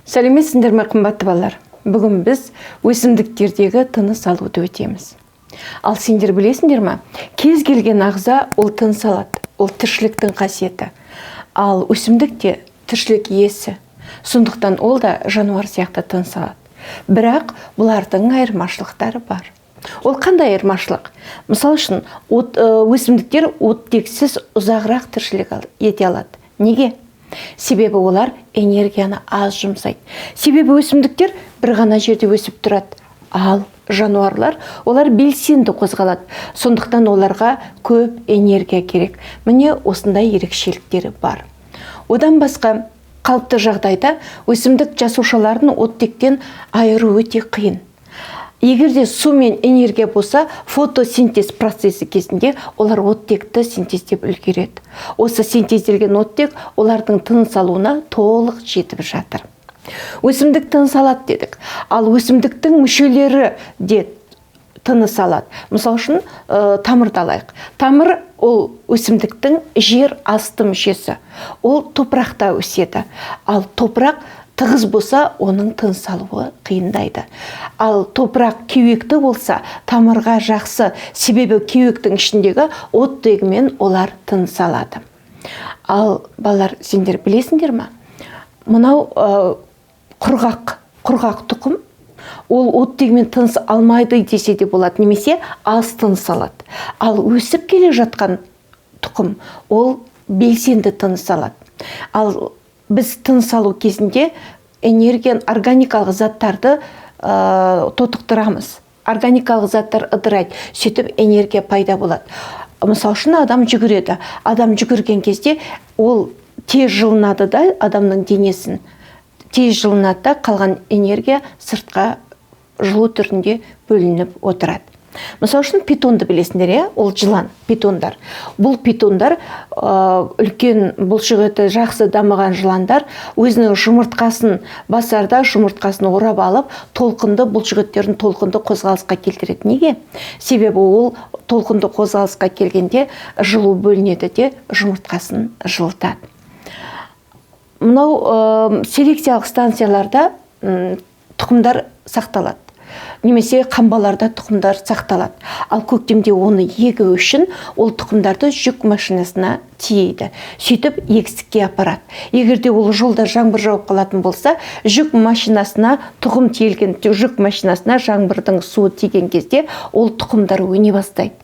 Сәлеметсіңдер ме, қымбатты балалар? Бүгін біз өсімдіктердегі тыныс алуды өтеміз. Ал сендер білесіңдер ме, кез келген ағза ол тыныс алады, ол тіршіліктің қасиеті. Ал өсімдік те тіршілік иесі. Сондықтан ол да жануар сияқты тыныс алады. Бірақ бұлардың айырмашылықтары бар. Ол қандай айырмашылық? Мысал үшін, өсімдіктер оттексіз ұзағырақ тіршілік ете алады. Неге? Себебі олар энергияны аз жұмсайды. Себебі өсімдіктер бір ғана жерде өсіп тұрады. Ал жануарлар, олар белсенді қозғалады. Сондықтан оларға көп энергия керек. Міне, осындай ерекшеліктері бар. Одан басқа, қалыпты жағдайда өсімдік жасушаларын оттектен айыру өте қиын. Егер де су мен энергия болса, фотосинтез процесі кезінде олар оттекті синтездеп үлгереді. Осы синтезделген оттек олардың тыныс алуына толық жетіп жатыр. Өсімдік тыныс алады дедік. Ал өсімдіктің мүшелері де тыныс алады. Мысал үшін, тамырды алайық. Тамыр ол өсімдіктің жер асты мүшесі. Ол топырақта өседі. Ал топырақ тығыз болса, оның тыныс алуы қиындайды. Ал топырақ кеуекті болса, тамырға жақсы, себебі кеуектің ішіндегі оттегімен олар тыныс алады. Ал балалар, сендер білесіңдер ме? Мынау құрғақ тұқым, ол оттегімен тыныс алмайды десе де болады, немесе аз тыныс алады. Ал өсіп келе жатқан тұқым, ол белсенді тыныс алады. Ал біз тыныс алу кезінде энергияны, органикалық заттарды тотықтырамыз. Органикалық заттар ыдырайды, сөйтіп энергия пайда болады. Мысал үшін, адам жүгіреді. Адам жүгірген кезде ол тез жылынады да, адамның денесін тез жылынады да, қалған энергия сыртқа жылу түрінде бөлініп отырады. Мысалы үшін, питонды білесіңдер, иә, ол жылан, питондар. Бұл питондар үлкен бұлшық еті жақсы дамыған жыландар. Өзінің жұмыртқасын басарда жұмыртқасын орап алып, толқынды бұлшық еттерін толқынды қозғалысқа келтіреді. Неге? Себебі ол толқынды қозғалысқа келгенде жылу бөлінеді де, жұмыртқасын жылытады. Мынау селекциялық станцияларда тұқымдар сақталады немесе қамбаларда тұқымдар сақталады. Ал көктемде оны егу үшін ол тұқымдарды жүк машинасына тиейді, сөйтіп егістікке апарады. Егер де ол жолда жаңбыр жауып қалатын болса, жүк машинасына, тұқым тиелген жүк машинасына жаңбырдың суы тиген кезде ол тұқымдар өне бастайды.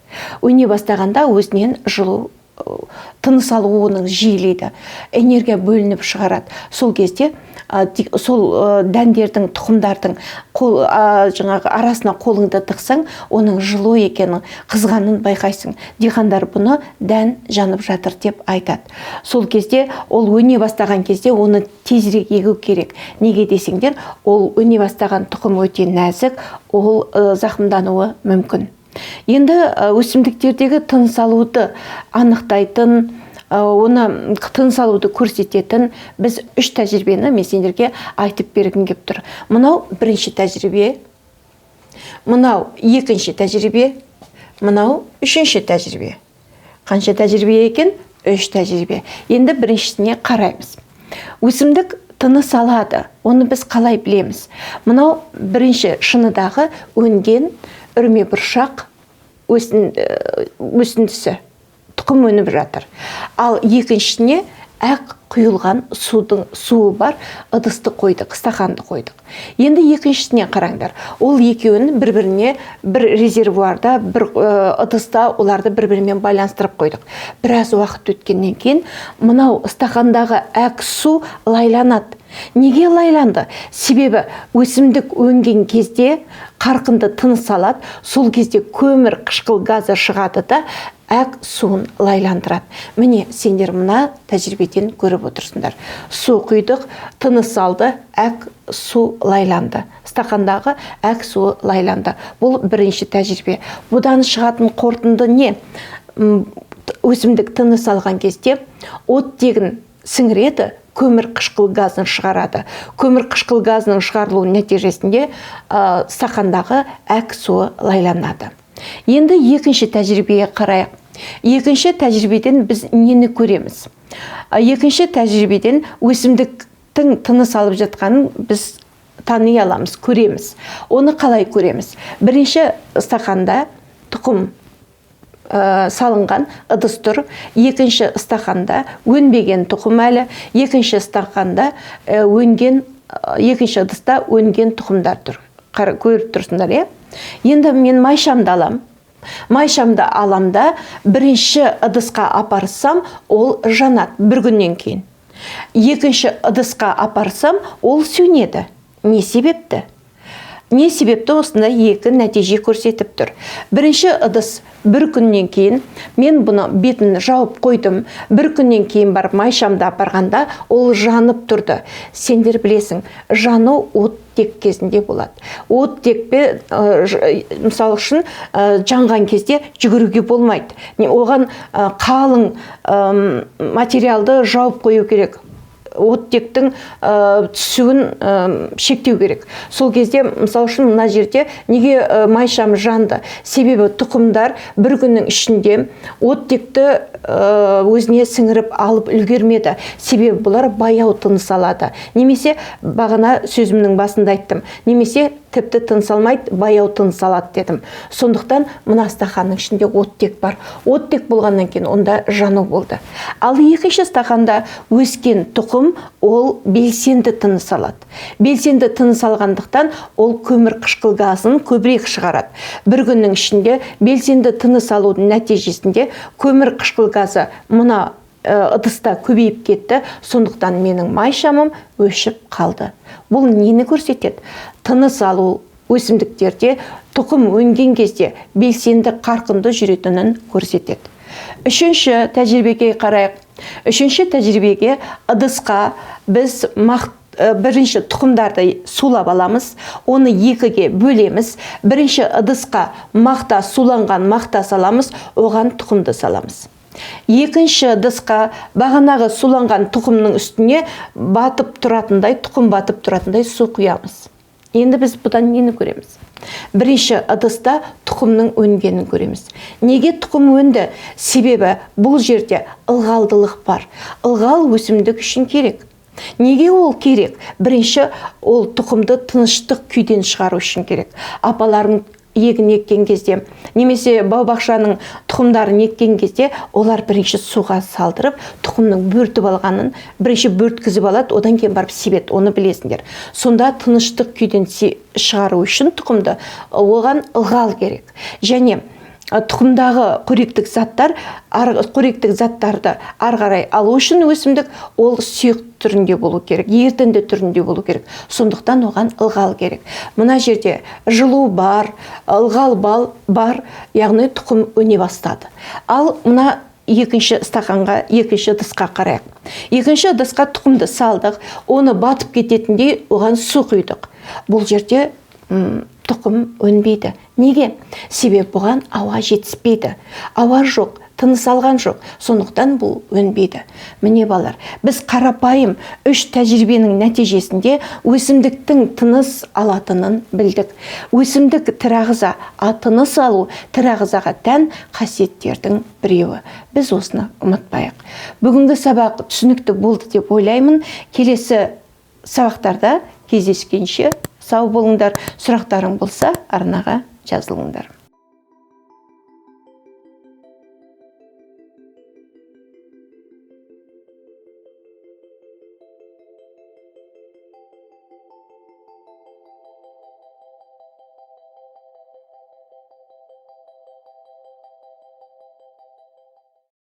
Өне бастағанда өзінен жылу, тыныс алуы оның жиілейді, энергия бөлініп шығарады. Сол кезде сол дәндердің, тұқымдардың қол, жаңағы арасына қолыңды тықсаң, оның жылу екенін, қызғанын байқайсың. Диқандар бұны дән жанып жатыр деп айтады. Сол кезде, ол өне бастаған кезде оны тезірек егу керек. Неге десеңдер, ол өне бастаған тұқым өте нәзік, ол зақымдануы мүмкін. Енді өсімдіктердегі тыныс алуды анықтайтын, оны тыныс алуды көрсететін біз үш тәжірибені мен сендерге айтып бергім келіп тұр. Мынау бірінші тәжірибе, мынау екінші тәжірибе, мынау үшінші тәжірибе. Қанша тәжірибе екен? Үш тәжірибе. Енді біріншісіне қараймыз. Өсімдік тыныс алады, оны біз қалай білеміз? Мынау бірінші шыныдағы өнген үрме бұршақ өсіндісі, тұқым өніп жатыр. Ал екіншісіне әк құйылған судың суы бар ыдысты қойдық, стақанды қойдық. Енді екіншісіне қараңдар. Ол екеуін бір біріне бір резервуарда, бір ыдыста оларды бір бірімен байланыстырып қойдық. Біраз уақыт өткеннен кейін мынау стақандағы әк су лайланады. Неге лайланды? Себебі өсімдік өнген кезде қарқынды тыныс алады. Сол кезде көмір қышқыл газы шығады да, әк суын лайландырады. Міне, сендер мына тәжірибеден көріп отырсыңдар. Су құйдық, тыныс алды, әк су лайланды, стақандағы әк суы лайланды. Бұл бірінші тәжірибе. Бұдан шығатын қорытынды не? Өсімдік тыныс алған кезде оттегін сіңіреді, көмір қышқыл газын шығарады. Көмір қышқыл газының шығарылуы нәтижесінде стақандағы әк суы лайланады. Енді екінші тәжірибеге қарайық. Екінші тәжірибеден біз нені көреміз? Екінші тәжірибеден өсімдіктің Өсімдіктің тыныс алып жатқанын біз тани аламыз, көреміз. Оны қалай көреміз? Бірінші стақанда тұқым салынған ыдыс тұр, екінші стақанда өнбеген тұқым әлі, екінші стақанда өнген, екінші ыдыста өнген тұқымдар тұр. Көріп тұрсыңдар, иә? Енді мен майшамды алам. Майшамды алам да, бірінші ыдысқа апарсам, ол жанады бір күннен кейін. Екінші ыдысқа апарсам, ол сөнеді. Не себепті? Не себепті осындай екі нәтиже көрсетіп тұр? Бірінші ыдыс бір күннен кейін, мен бұны бетін жауып қойдым. Бір күннен кейін барып майшамды апарғанда, ол жанып тұрды. Сендер білесің, жану оттек кезінде болады. Оттекпе, мысал үшін, жанған кезде жүгіруге болмайды. Оған қалың материалды жауып қою керек. Оттектің түсуін шектеу керек. Сол кезде, мысал үшін, мына жерде неге майшам жанды? Себебі тұқымдар бір күннің ішінде оттекті өзіне сіңіріп алып үлгермеді. Себебі бұлар баяу тыныс алады. Немесе бағана сөзімнің басында айттым. Немесе тіпті тыныс алмайды, баяу тыныс алады дедім. Сондықтан мына стақанның ішінде оттек бар. Оттек болғаннан кейін онда жану болды. Ал екінші стақанда өскен тұқым ол белсенді тыныс алады. Белсенді тыныс алғандықтан ол көмір қышқыл газын көбірек шығарады. Бір күннің ішінде белсенді тыныс алудың нәтижесінде көмір қышқыл газы мына ыдыста көбейіп кетті. Сондықтан менің майшамым өшіп қалды. Бұл нені көрсетеді? Тыныс алу өсімдіктерде тұқым өнген кезде белсенді, қарқынды жүретінін көрсетеді. Үшінші тәжірибеге қарайық. Үшінші тәжірибеге ыдысқа біз бірінші тұқымдарды сулап аламыз, оны екіге бөлеміз. Бірінші ыдысқа мақта, суланған мақта саламыз, оған тұқымды саламыз. Екінші ыдысқа бағанағы суланған тұқымның үстіне батып тұратындай, тұқым батып тұратындай су құямыз. Енді біз бұдан нені көреміз? Бірінші ыдыста тұқымның өнгенін көреміз. Неге тұқым өнді? Себебі бұл жерде ылғалдылық бар. Ылғал өсімдік үшін керек. Неге ол керек? Бірінші, ол тұқымды тыныштық күйден шығару үшін керек. Апаларың егін еккен кезде немесе бау-бақшаның тұқымдарын еккен кезде олар бірінші суға салдырып, тұқымның бөртіп алғанын бірінші бөрткізіп алады, одан кейін барып себеді, оны білесіңдер. Сонда тыныштық күйден шығару үшін тұқымды оған ылғал керек. Және тұқымдағы қоректік заттар, қоректік заттарды ары қарай алу үшін өсімдік ол сұйық түрінде болу керек, ерітінді түрінде болу керек. Сондықтан оған ылғал керек. Мына жерде жылу бар, ылғал бар, яғни тұқым өне бастады. Ал мына екінші стақанға, екінші ыдысқа қарайық. Екінші ыдысқа тұқымды салдық, оны батып кететіндей оған су құйдық. Бұл жерде тұқым өнбейді. Неге? Себебі бұған ауа жетіспейді. Ауа жоқ, тыныс алған жоқ. Сондықтан бұл өнбейді. Міне, балалар, біз қарапайым үш тәжірибенің нәтижесінде өсімдіктің тыныс алатынын білдік. Өсімдік тірі ағза, а тыныс алу тірі ағзаға тән қасиеттердің біреуі. Біз осыны ұмытпайық. Бүгінгі сабақ түсінікті болды деп ойлаймын. Келесі сабақтарда кездескенше сау болыңдар. Сұрақтарың болса, арнаға жазылыңдар.